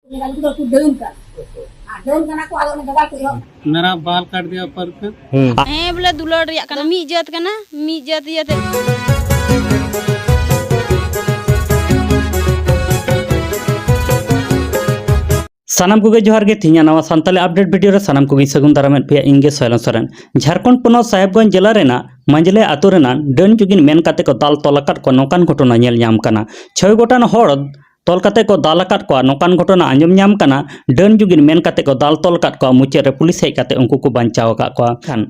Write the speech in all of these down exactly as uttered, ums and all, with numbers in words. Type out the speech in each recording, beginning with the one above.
ᱩᱱᱠᱩ ᱫᱚ ᱠᱚ ᱰᱟᱹᱱ ᱠᱟᱱᱟ᱾ ᱟᱨ ᱰᱟᱹᱱ ᱠᱟᱱᱟ ᱠᱚ, ᱟᱫᱚ ᱚᱱᱟ ᱡᱟᱭᱜᱟ ᱠᱚ ᱮᱦᱚᱵ ᱢᱮᱨᱟ ᱵᱟᱞ ᱠᱟᱴ ᱫᱤᱭᱟ ᱯᱟᱨᱠ᱾ ᱦᱮᱸ, ᱵᱚᱞᱮ ᱫᱩᱞᱟᱹᱲ ᱨᱮᱭᱟᱜ ᱠᱟᱱᱟ, ᱢᱤᱫ ᱡᱟᱹᱛ ᱠᱟᱱᱟ, ᱢᱤᱫ ᱡᱟᱹᱛ ᱤᱭᱟᱹᱛᱮ᱾ ᱥᱟᱱᱟᱢ ᱠᱚᱜᱮ ᱡᱚᱦᱟᱨ ᱜᱮ᱾ ᱛᱮᱦᱮᱧᱟᱜ ᱱᱟᱣᱟ ᱥᱟᱱᱛᱟᱞᱤ ᱟᱯᱰᱮᱴ ᱵᱷᱤᱰᱤᱭᱳ ᱨᱮ ᱥᱟᱱᱟᱢ ᱠᱚᱜᱮᱧ ᱥᱟᱹᱜᱩᱱ ᱫᱟᱨᱟᱢᱮᱫ ᱯᱮᱭᱟ᱾ ᱤᱧ ᱜᱮ ᱥᱚᱭᱞᱚᱱ ᱥᱚᱨᱮᱱ᱾ ᱡᱷᱟᱲᱠᱷᱚᱸᱰ ᱯᱚᱱᱚᱛ ᱥᱟᱦᱮᱵᱽᱜᱚᱸᱡᱽ ᱡᱮᱞᱟ ᱨᱮᱱᱟᱜ ᱢᱟᱹᱡᱽᱞᱮ ᱟᱛᱳ ᱨᱮᱱᱟᱜ ᱰᱟᱹᱱ ᱡᱩᱜᱤᱱ ᱢᱮᱱ ᱠᱟᱛᱮ ᱠᱚ ᱫᱟᱞ ᱛᱚᱞ ᱟᱠᱟᱫ ᱠᱚᱣᱟ, ᱱᱚᱝᱠᱟᱱ ᱜᱷᱚᱴᱚᱱᱟ ᱧᱮᱞ ᱧᱟᱢ ᱠᱟᱱᱟ᱾ ᱪᱷᱚᱭ ᱜᱚᱴᱟᱱ ᱦᱚᱲ ᱛᱚᱞ ᱠᱟᱛᱮ ᱠᱚ ᱫᱟᱞ ᱟᱠᱟᱫ ᱠᱚᱣᱟ, ᱱᱚᱝᱠᱟᱱ ᱜᱷᱚᱴᱚᱱᱟ ᱟᱸᱡᱚᱢ ᱧᱟᱢ ᱠᱟᱱᱟ᱾ ᱰᱟᱹᱱ ᱡᱩᱜᱤᱱ ᱢᱮᱱ ᱠᱟᱛᱮ ᱠᱚ ᱫᱟᱞ ᱛᱚᱞ ᱟᱠᱟᱫ ᱠᱚᱣᱟ, ᱢᱩᱪᱟᱹᱫ ᱨᱮ ᱯᱩᱞᱤᱥ ᱦᱮᱡ ᱠᱟᱛᱮ ᱩᱱᱠᱩ ᱠᱚ ᱵᱟᱧᱪᱟᱣ ᱟᱠᱟᱫ ᱠᱚᱣᱟ᱾ ᱠᱷᱟᱱ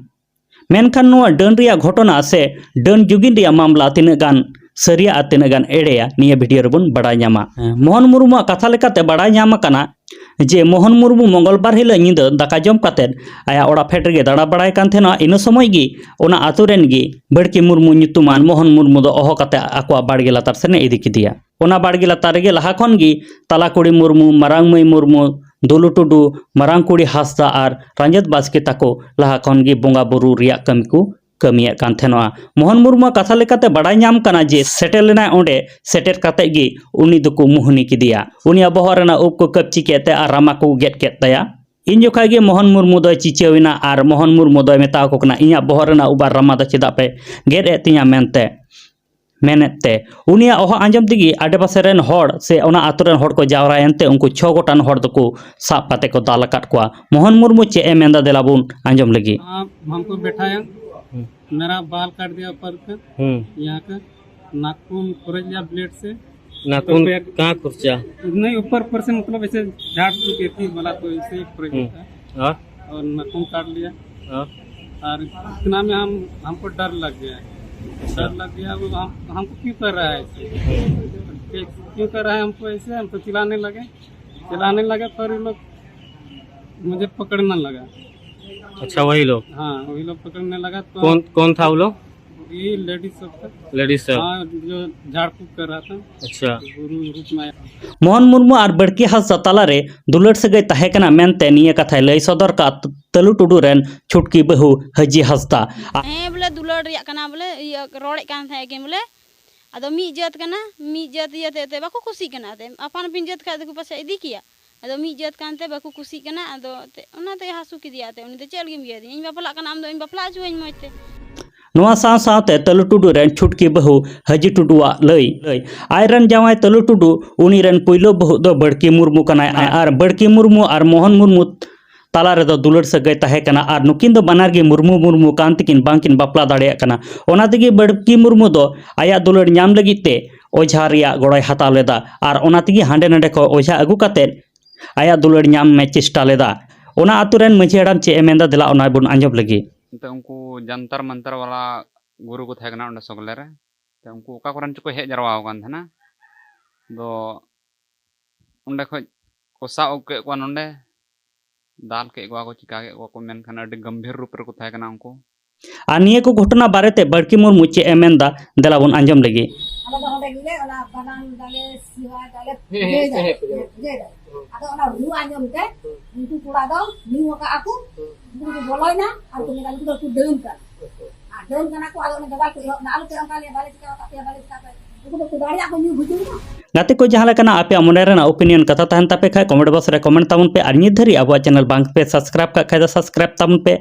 ᱢᱮᱱᱠᱷᱟᱱ ᱱᱚᱣᱟ ᱰᱟᱹᱱ ᱨᱮᱭᱟᱜ ᱜᱷᱚᱴᱚᱱᱟ ᱥᱮ ᱰᱟᱹᱱ ᱡᱩᱜᱤᱱ ᱨᱮᱭᱟᱜ ᱢᱟᱢᱞᱟ ᱛᱤᱱᱟᱹᱜ ᱜᱟᱱ ᱥᱟᱹᱨᱤᱭᱟ ᱟᱨ ᱛᱤᱱᱟᱹᱜ ᱜᱟᱱ ᱮᱲᱮᱭᱟ, ᱱᱤᱭᱟᱹ ᱵᱷᱤᱰᱤᱭᱳ ᱨᱮᱵᱚᱱ ᱵᱟᱲᱟᱭ ᱧᱟᱢᱟ᱾ ᱦᱮᱸ, ᱢᱳᱦᱚᱱ ᱢᱩᱨᱢᱩᱣᱟᱜ ᱠᱟᱛᱷᱟ ᱞᱮᱠᱟᱛᱮ ᱵᱟᱲᱟᱭ ᱧᱟᱢ ᱟᱠᱟᱱᱟ ᱡᱮ ᱢᱳᱦᱚᱱ ᱢᱩᱨᱢᱩ ᱢᱚᱝᱜᱚᱞ ᱵᱟᱨ ᱦᱤᱞᱳᱜ ᱧᱤᱫᱟᱹ ᱫᱟᱠᱟ ᱡᱚᱢ ᱠᱟᱛᱮᱫ ᱟᱭᱟᱜ ᱚᱲᱟᱜ ᱯᱷᱮᱰ ᱨᱮᱜᱮ ᱫᱟᱬᱟ ᱵᱟᱲᱟᱭ ᱠᱟᱱ ᱛᱟᱦᱮᱱᱟ᱾ ᱤᱱᱟᱹ ᱥᱚᱢᱚᱭ ᱜᱮ ᱚᱱᱟ ᱟᱛᱳ ᱨᱮᱱ ᱜᱮ ᱵᱟᱹᱲᱠᱤ ᱢᱩᱨᱢᱩ ᱧᱩᱛᱩᱢᱟᱱ ᱢᱳᱦᱚᱱ ᱢᱩᱨᱢᱩ ᱫᱚ ᱦᱚᱦᱚ ᱠᱟᱛᱮ ᱟᱠᱚᱣᱟᱜ ᱵᱟᱲᱜᱮ ᱞᱟᱛᱟᱨ ᱥᱮᱱᱮ ᱤᱫᱤ ᱠᱮᱫᱮᱭᱟ᱾ ᱚᱱᱟ ᱵᱟᱲᱜᱮ ᱞᱟᱛᱟᱨ ᱨᱮᱜᱮ ᱞᱟᱦᱟ ᱠᱷᱚᱱ ᱜᱮ ᱛᱟᱞᱟ ᱠᱩᱲᱤ ᱢᱩᱨᱢᱩ, ᱢᱟᱨᱟᱝ ᱢᱟᱹᱭ ᱢᱩᱨᱢᱩ, ᱫᱩᱞᱩ ᱴᱩᱰᱩ, ᱢᱟᱨᱟᱝ ᱠᱩᱲᱤ ᱦᱟᱸᱥᱫᱟ ᱟᱨ ᱨᱟᱧᱡᱤᱛ ᱵᱟᱥᱠᱮ ᱛᱟᱠᱚ ᱞᱟᱦᱟ ᱠᱷᱚᱱ ᱜᱮ ᱵᱚᱸᱜᱟ ᱵᱩᱨᱩ ᱨᱮᱭᱟᱜ ᱠᱟᱹᱢᱤ ᱠᱚ ᱠᱟᱹᱢᱤᱭᱮᱫ ᱠᱟᱱ ᱛᱟᱦᱮᱱᱚᱜᱼᱟ᱾ ᱢᱳᱦᱚᱱ ᱢᱩᱨᱢᱩᱣᱟᱜ ᱠᱟᱛᱷᱟ ᱞᱮᱠᱟᱛᱮ ᱵᱟᱲᱟᱭ ᱧᱟᱢ ᱠᱟᱱᱟ ᱡᱮ ᱥᱮᱴᱮᱨ ᱞᱮᱱᱟᱭ ᱚᱸᱰᱮ, ᱥᱮᱴᱮᱨ ᱠᱟᱛᱮ ᱜᱮ ᱩᱱᱤ ᱫᱚᱠᱚ ᱢᱩᱦᱩᱱᱤ ᱠᱮᱫᱮᱭᱟ᱾ ᱩᱱᱤᱭᱟᱜ ᱵᱚᱦᱚᱜ ᱨᱮᱱᱟᱜ ᱩᱵ ᱠᱚ ᱠᱟᱹᱯᱪᱤ ᱠᱮᱫ ᱛᱟᱭᱟ ᱟᱨ ᱨᱟᱢᱟ ᱠᱚ ᱜᱮᱫ ᱠᱮᱫ ᱛᱟᱭᱟ᱾ ᱤᱱ ᱡᱚᱠᱷᱟᱡ ᱜᱮ ᱢᱳᱦᱚᱱ ᱢᱩᱨᱢᱩ ᱫᱚᱭ ᱪᱤᱪᱟᱹᱣ ᱮᱱᱟ ᱟᱨ ᱢᱳᱦᱚᱱ ᱢᱩᱨᱢᱩ ᱫᱚᱭ ᱢᱮᱛᱟ ᱟᱠᱚ ᱠᱟᱱᱟ, "ᱤᱧᱟᱹᱜ ᱵᱚᱦᱚᱜ ᱨᱮᱱᱟᱜ ᱩᱵ ᱟᱨ ᱨᱟᱢᱟ ᱫᱚ ᱪᱮᱫᱟᱜ ᱯᱮ ᱜᱮᱫ ᱮᱫ ᱛᱤᱧᱟ?" ᱢᱮᱱᱛᱮ ᱢᱮᱱᱮᱫ ᱛᱮ ᱩᱱᱤᱭᱟᱜ ᱚᱦᱚ ᱟᱸᱡᱚᱢ ᱛᱮᱜᱮ ᱟᱰᱮᱯᱟᱥᱮ ᱨᱮᱱ ᱦᱚᱲ ᱥᱮ ᱚᱱᱟ ᱟᱛᱳ ᱨᱮᱱ ᱦᱚᱲ ᱠᱚ ᱡᱟᱣᱨᱟᱭᱮᱱ ᱛᱮ ᱩᱱᱠᱩ ᱪᱷᱚ ᱜᱚᱴᱟᱱ ᱦᱚᱲ ᱫᱚᱠᱚ ᱥᱟᱵ ᱠᱟᱛᱮ ᱠᱚ ᱫᱟᱞ ᱟᱠᱟᱫ ᱠᱚᱣᱟ᱾ ᱢᱳᱦᱚᱱ ᱢᱩᱨᱢᱩ ᱪᱮᱫ ᱮ ᱢᱮᱱᱫᱟ, ᱫᱮᱞᱟ ᱵᱚᱱ ᱟᱸᱡᱚᱢ ᱞᱮᱜᱮ᱾ आप हमको बैठाया, हम्म। मेरा बाल काट दिया ऊपर का, हम्म। यहाँ का नाखून खुरच लिया ब्लेड से। नाखून ऊपर पे कहाँ खुरचा? नहीं, ऊपर, ऊपर से, मतलब, ऐसे झाड़ फूक के थी बोला, तो ऐसे ही खुरच हम्म। लिया था। और? और नाखून काट लिया। और? और इतना में हम, हमको डर लग गया। अच्छा। डर लग गया, वो हम, हमको क्यों कर रहा है ऐसे? हम्म। क्यों कर रहा है हमको ऐसे? हम तो चिल्लाने लगे। चिल्लाने लगे, फिर वो लोग मुझे पकड़ने लगा। अच्छा, वही लोग? हाँ, वही लोग पकड़ने लगा तो कौन, कौन था वो लोग? ये लेडीज सब था। लेडीज सब? हाँ, जो झाड़ फूक कर रहा था। अच्छा। गुरु रूप में आया। ᱢᱳᱦᱚᱱ ᱢᱩᱨᱢᱩ ᱟᱨ ᱵᱟᱹᱲᱠᱤ ᱦᱟᱸᱥᱫᱟ ᱛᱟᱞᱟᱨᱮ ᱫᱩᱞᱟᱹᱲ ᱥᱟᱹᱜᱟᱹᱭ ᱛᱟᱦᱮᱸ ᱠᱟᱱᱟ ᱢᱮᱱᱛᱮ ᱱᱤᱭᱟᱹ ᱠᱟᱛᱷᱟᱭ ᱞᱟᱹᱭ ᱥᱚᱫᱚᱨ ᱠᱟᱜ ᱛᱟᱹᱞᱩ ᱴᱩᱰᱩ ᱨᱮᱱ ᱪᱷᱩᱴᱠᱤ ᱵᱟᱹᱦᱩ ᱦᱟᱹᱡᱤ ᱦᱟᱸᱥᱫᱟ᱾ ᱦᱮᱸ, ᱵᱚᱞᱮ ᱫᱩᱞᱟᱹᱲ ᱨᱮᱭᱟᱜ ᱠᱟᱱᱟ, ᱵᱚᱞᱮ ᱤᱭᱟᱹ ᱨᱚᱲᱮᱫ ᱠᱟᱱ ᱛᱟᱦᱮᱸ ᱠᱤᱱ, ᱵᱚᱞᱮ ᱟᱫᱚ ᱢᱤᱫ ᱡᱟᱹᱛ ᱠᱟᱱᱟ, ᱢᱤᱫ ᱡᱟᱹᱛ ᱤᱭᱟᱹᱛᱮ ᱮᱱᱛᱮᱫ ᱵᱟᱠᱚ ᱠᱩᱥᱤᱜ ᱠᱟᱱᱟ, ᱮᱱᱛᱮᱫ ᱟᱯᱟᱱ ᱟᱹᱯᱤᱱ ᱡᱟᱹᱛ ᱠᱷᱟᱡ ᱫᱚᱠᱚ ᱯᱟᱥᱮᱡ ᱤᱫᱤ ᱠᱮᱭᱟ᱾ ᱟᱫᱚ ᱢᱤᱫ ᱡᱟᱹᱛ ᱠᱟᱱᱛᱮ ᱵᱟᱠᱚ ᱠᱩᱥᱤᱜ ᱠᱟᱱᱟ᱾ ᱟᱫᱚ ᱛᱮ-, ᱚᱱᱟᱛᱮ ᱦᱟᱹᱥᱩ ᱠᱮᱫᱮᱭᱟ᱾ ᱛᱮ ᱩᱱᱤ ᱫᱚ ᱪᱮᱫ ᱞᱟᱹᱜᱤᱫ ᱮᱢ ᱤᱭᱟᱹ ᱟᱹᱫᱤᱧᱟ? ᱤᱧ ᱵᱟᱯᱞᱟᱜ ᱠᱟᱱᱟ, ᱟᱢ ᱫᱚ ᱤᱧ ᱵᱟᱯᱞᱟ ᱦᱚᱪᱚᱣᱟᱹᱧ ᱢᱚᱡᱽ ᱛᱮ᱾ ᱱᱚᱣᱟ ᱥᱟᱶ ᱥᱟᱶᱛᱮ ᱛᱟᱹᱞᱩ ᱴᱩᱰᱩ ᱨᱮᱱ ᱪᱷᱩᱴᱠᱤ ᱵᱟᱹᱦᱩ ᱦᱟᱹᱡᱤ ᱴᱩᱰᱩᱣᱟᱜ ᱞᱟᱹᱭ, ᱟᱡ ᱨᱮᱱ ᱡᱟᱶᱟᱭ ᱛᱟᱹᱞᱩ ᱴᱩᱰᱩ, ᱩᱱᱤ ᱨᱮᱱ ᱯᱩᱭᱞᱩ ᱵᱟᱹᱦᱩ ᱫᱚ ᱵᱟᱹᱲᱠᱤ ᱢᱩᱨᱢᱩ ᱠᱟᱱᱟᱭ᱾ ᱟᱨ ᱵᱟᱹᱲᱠᱤ ᱢᱩᱨᱢᱩ ᱟᱨ ᱢᱳᱦᱚᱱ ᱢᱩᱨᱢᱩ ᱛᱟᱞᱟ ᱨᱮᱫᱚ ᱫᱩᱞᱟᱹᱲ ᱥᱟᱹᱜᱟᱹᱭ ᱛᱟᱦᱮᱸ ᱠᱟᱱᱟ ᱟᱨ ᱱᱩᱠᱤᱱ ᱫᱚ ᱵᱟᱱᱟᱨ ᱜᱮ ᱢᱩᱨᱢᱩ ᱢᱩᱨᱢᱩ ᱠᱟᱱ ᱛᱮᱠᱤᱱ ᱵᱟᱝᱠᱤᱱ ᱵᱟᱯᱞᱟ ᱫᱟᱲᱮᱭᱟᱜ ᱠᱟᱱᱟ᱾ ᱚᱱᱟ ᱛᱮᱜᱮ ᱵᱟᱹᱲᱠᱤ ᱢᱩᱨᱢᱩ ᱫᱚ ᱟᱭᱟᱜ ᱫᱩᱞᱟᱹᱲ ᱧᱟᱢ ᱞᱟᱹᱜᱤᱫ ᱛᱮ ᱚᱡᱷᱟ ᱨᱮᱭᱟᱜ ᱜᱚᱲᱚᱭ ᱦᱟᱛᱟᱣ ᱞᱮᱫᱟ ᱟᱨ ᱚᱱᱟ ᱛᱮᱜᱮ ᱦᱟᱸᱰᱮ ᱱᱟᱰᱮ ᱠᱷᱚᱱ ᱚᱡᱷᱟ ᱟᱹᱜᱩ ᱠᱟᱛᱮᱫ ᱟᱭᱟᱜ ᱫᱩᱞᱟᱹᱲ ᱧᱟᱢ ᱮ ᱪᱮᱥᱴᱟ ᱞᱮᱫᱟ᱾ ᱚᱱᱟ ᱟᱹᱛᱩ ᱨᱮᱱ ᱢᱟᱹᱡᱷᱤ ᱦᱟᱲᱟᱢ ᱪᱮᱫ ᱮ ᱢᱮᱱᱫᱟ, ᱫᱮᱞᱟ ᱚᱱᱟ ᱵᱚᱱ ᱟᱸᱡᱚᱢ ᱞᱮᱜᱮ᱾ ᱮᱱᱛᱮ ᱩᱱᱠᱩ ᱡᱟᱱᱛᱟᱨ ᱢᱟᱱᱛᱟᱨ ᱵᱟᱞᱟ ᱜᱩᱨᱩ ᱠᱚ ᱛᱟᱦᱮᱸ ᱠᱟᱱᱟ ᱚᱸᱰᱮ ᱥᱚᱜᱞᱮ ᱨᱮ᱾ ᱛᱚ ᱩᱱᱠᱩ ᱚᱠᱟ ᱠᱚᱨᱮᱱ ᱪᱚᱠᱚ ᱦᱮᱡ ᱡᱟᱨᱣᱟ ᱟᱠᱟᱱ ᱛᱟᱦᱮᱱᱟ᱾ ᱟᱫᱚ ᱚᱸᱰᱮ ᱠᱷᱚᱡ ᱠᱚ ᱥᱟᱵ ᱟᱹᱜᱩ ᱠᱮᱫ ᱠᱚᱣᱟ ᱱᱚᱸᱰᱮ, ᱫᱟᱞ ᱠᱮᱫ ᱠᱚᱣᱟ ᱠᱚ, ᱪᱤᱠᱟ ᱠᱮᱫ ᱠᱚᱣᱟ ᱠᱚ, ᱢᱮᱱᱠᱷᱟᱱ ᱟᱹᱰᱤ ᱜᱟᱢᱵᱷᱤᱨ ᱨᱩᱯ ᱨᱮᱠᱚ ᱛᱟᱦᱮᱸ ᱠᱟᱱᱟ ᱩᱱᱠᱩ᱾ ᱟᱨ ᱱᱤᱭᱟᱹ ᱠᱚ ᱜᱷᱚᱴᱚᱱᱟ ᱵᱟᱨᱮᱛᱮ ᱵᱟᱹᱲᱠᱤ ᱢᱩᱨᱢᱩ ᱪᱮᱫ ᱮ ᱢᱮᱱᱫᱟ, ᱫᱮᱞᱟ ᱵᱚᱱ ᱟᱸᱡᱚᱢ ᱞᱮᱜᱮ᱾ ᱟᱞᱮ ᱫᱚ ᱚᱸᱰᱮ ᱜᱮᱞᱮ ᱚᱱᱟ ᱵᱟᱱᱟᱢ ᱫᱟᱞᱮ, ᱥᱤᱣᱟ ᱫᱟᱞᱮ, ᱦᱮᱸ, ᱯᱩᱡᱟᱹᱭ ᱦᱮᱸ, ᱫᱟᱞᱮ, ᱦᱮᱸ, ᱯᱩᱡᱟᱹᱭ᱾ ᱯᱩᱡᱟᱹᱭ ᱫᱟᱞᱮ᱾ ᱟᱫᱚ ᱚᱱᱟ ᱨᱩ ᱟᱸᱡᱚᱢ ᱛᱮ ᱩᱱᱠᱩ ᱠᱚᱲᱟ ᱫᱚ ᱧᱩ ᱟᱠᱟᱫᱼᱟ ᱠᱚ, ᱩᱱᱠᱩ ᱠᱚ ᱵᱚᱞᱚᱭᱮᱱᱟ ᱟᱨ ᱠᱚ ᱢᱮᱱᱫᱟ, "ᱱᱩᱠᱩ ᱫᱚ ᱠᱚ ᱰᱟᱹᱱ ᱠᱟᱱᱟ᱾" ᱟᱨ ᱰᱟᱹᱱ ᱠᱟᱱᱟ ᱠᱚ, ᱟᱫᱚ ᱚᱱᱟ ᱫᱟᱫᱟ ᱠᱚ ᱮᱦᱚᱵ ᱮᱱᱟ, "ᱟᱞᱚ ᱯᱮ ᱚᱱᱠᱟ ᱞᱮᱭᱟ, ᱵᱟᱞᱮ ᱪᱤᱠᱟ ᱟᱠᱟᱫ ᱯᱮᱭᱟ, ᱵᱟᱞᱮ ᱪᱤᱠᱟ ᱟᱠᱟᱫ ᱯᱮᱭᱟ᱾" ᱩᱱᱠᱩ ᱫᱚ ᱠᱚ ᱫᱟᱲᱮᱭᱟᱜ ᱠᱚ ᱧᱩ ᱵᱩᱡᱩᱜ ᱢᱟ᱾ ᱜᱟᱛᱮ ᱠᱚ, ᱡᱟᱦᱟᱸ ᱞᱮᱠᱟᱱᱟᱜ ᱟᱯᱮᱭᱟᱜ ᱢᱚᱱᱮ ᱨᱮᱱᱟᱜ opinion ᱠᱟᱛᱷᱟ ᱛᱟᱦᱮᱱ ᱛᱟᱯᱮ ᱠᱷᱟᱡ comment box ᱨᱮ comment ᱛᱟᱵᱚᱱ ᱯᱮ, ᱟᱨ ᱱᱤᱛ ᱫᱷᱟᱹᱨᱤᱡ ᱟᱵᱚᱣᱟᱜ channel ᱵᱟᱝ ᱯᱮ subscribe ᱠᱟᱜ ᱠᱷᱟᱡ ᱫᱚ subscribe ᱛᱟᱵᱚᱱ ᱯᱮ᱾